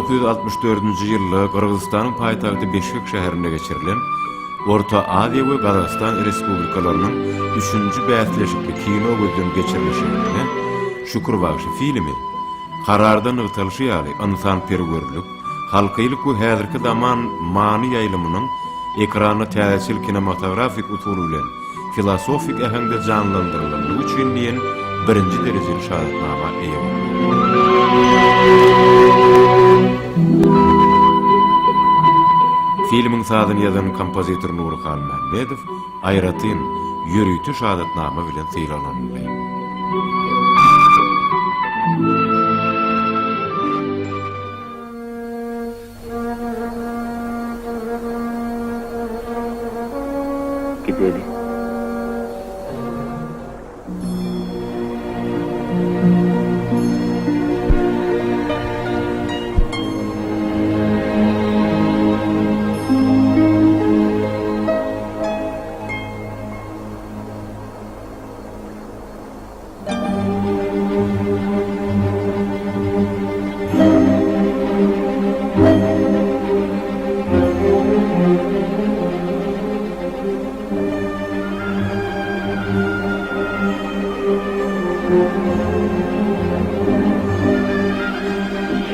1964-nji ýylda Gyrgyzystanyň paýtagty Bişkek şäherinde geçirilen Orta Aziýa we Gazagystan Respublikalarynyň üçünji bäsleşikli kino gözden geçirilişiginde Şükür bagşy filmi Kararda nygtalyşy ýaly, ynsanperwerlik, halkylyk we häzirki zaman many ýaýlymynyň ekranda täzeçil kinematografik usul bilen filosofik äheňde janlandyrylandygy üçin diýen birinji derejeli şahadatnama eýe boldy. Filmiň sazyny ýazan kompozitor Nury Halmämmedow aýratyn, ýörite şahadatnama bilen sylaglanyldy. Gideli.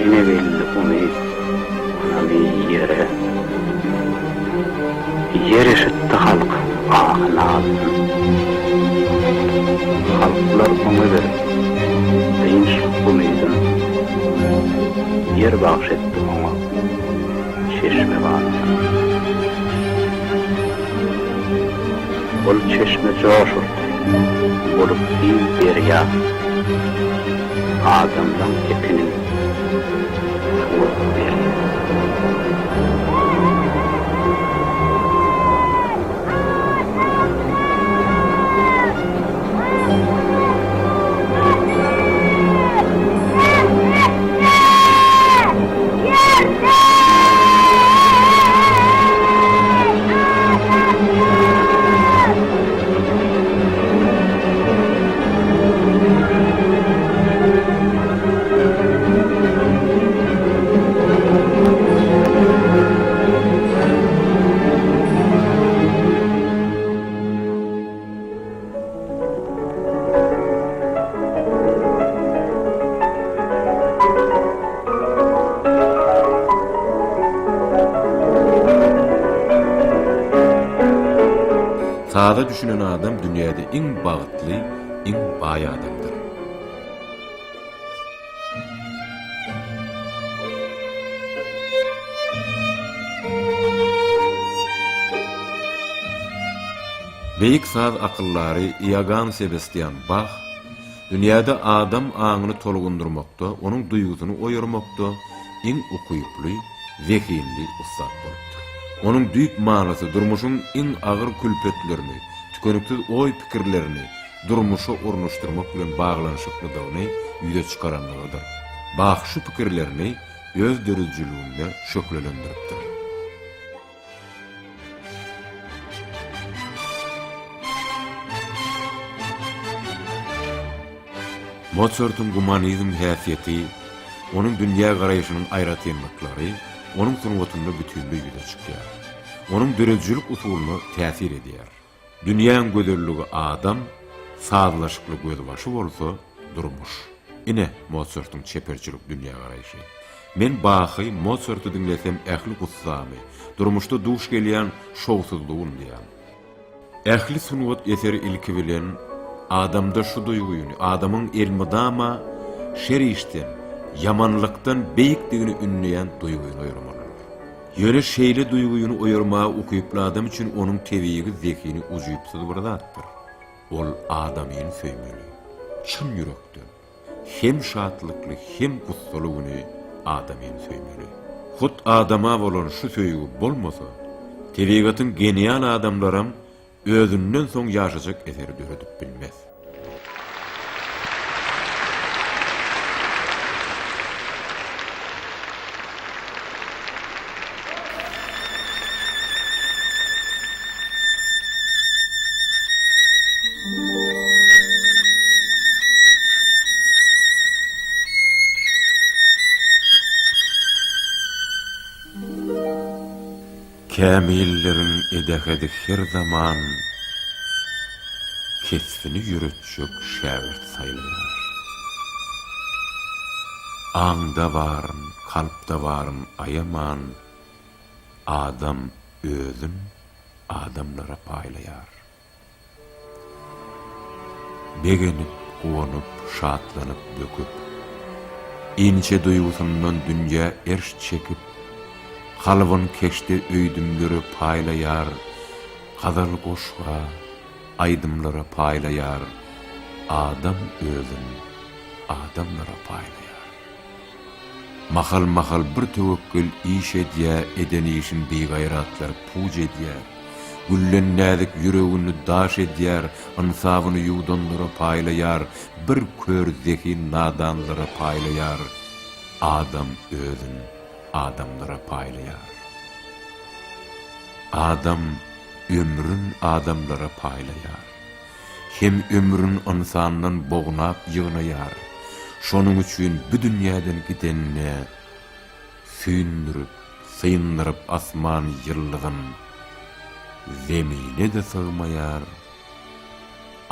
Ýene geldi umyt ynamy ýere. Ýer eşitdi halk ahy-nalysyn. Halklar oňa berip dynç umydyn. Ýer bagş etdi oňa çeşme ganatyn. Ol çeşme joş urdy, bolup giň derýa. Adamlaň ekinin suwaryp berýär. Saza düşünen adam dünýäde iň bagtly, iň baý adamdyr. Beýik saz akyldary Iogann Sebastýan Bah dünýäde adam aňyny tolgundyrmakda, onuň duýgusyny oýarmakda iň ukyply, zehinli ussat bolupdyr. Onuň düýp manysy durmuşyň iň agyr külpetlerini, tükeniksiz oý-pikirlerini durmuşa ornaşdyrmak bilen baglanyşyklydygyny ýüze çykaranlygydyr. Bah şu pikirlerini öz döredijiliginde şöhlelendiripdir. Mosartyň gumanizm häsiýeti, onuň dünýägaraýşynyň aýratynlyklary onuň sungatynda bütinleý ýüze çykýar. Onuň döredijilik usulyna täsir edýär. Dünýäň gözelligi adam, sazlaşykly gözbaşy bolsa durmuş. Ine, Mosartyň çeperçilik dünýägaraýşy. Men Bahy, Mosarty diňlesem ähli gussamy, durmuşda duş gelýän şowsuzlygy unudýan. Ähli sungat eseri ilki bilen adamda şu duýgyny, adamyň elmydama şer işden, ýamanlykdan beýikdigini ündeýän duýgyny oýarmalydyr. Ýöne şeýle duýgyny oýarmaga ukyply adam üçin onuň tebigy zehini ujypsyz bir zatdyr. Ol adamyny söýmeli. Çyn ýürekden. Hem şatlykly, hem gussaly güni adamyny söýmeli. Hut adama bolan şu söýgi bolmasa, tebigatyň genial adamlaram özünden soň ýaşajak eseri döredip bilmez. Kämilleriň edähedi her zaman kesbini ýöretjek şägirt saýlaýar. Aňda baryn, kalpda baryn aýaman, adam özün adamlara paýlaýar. Begenip, guwanyp, şatlanyp, böküp, Inçe duýgusyndan dünýä erş çekip, Kalbyn keşde öýdümlere paýlaýar, Gazal goşga, aýdymlara paýlaýar, Adam özün adamlara paýlaýar. Mahal-mahal bir töwekgel iş edýär, Eden işin bigaýratlar puç edýär. Gülden näzik ýüregini daş edýär, Ynsabyny ýuwdanlara paýlaýar, Bir kör zehin nadanlara paýlaýar, Adam özün adamlara paýlaýar. Adam ömrün adamlara paýlaýar. Hem ömrün ynsandan bognap ýygnaýar. Şonuň üçin bu dünýäden gidende süýndürip, syndyryp asman ýyldyzyn zemine-de sygmaýar,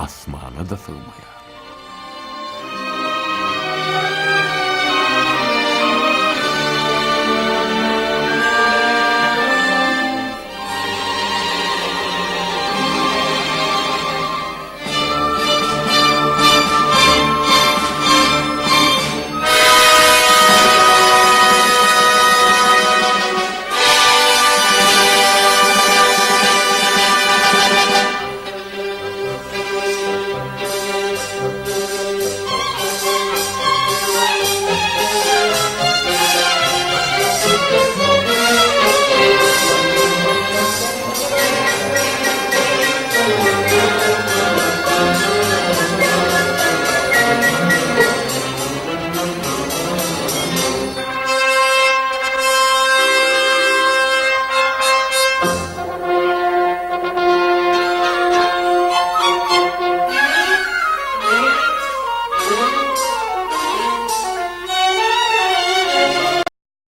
asmana-da sygmaýar.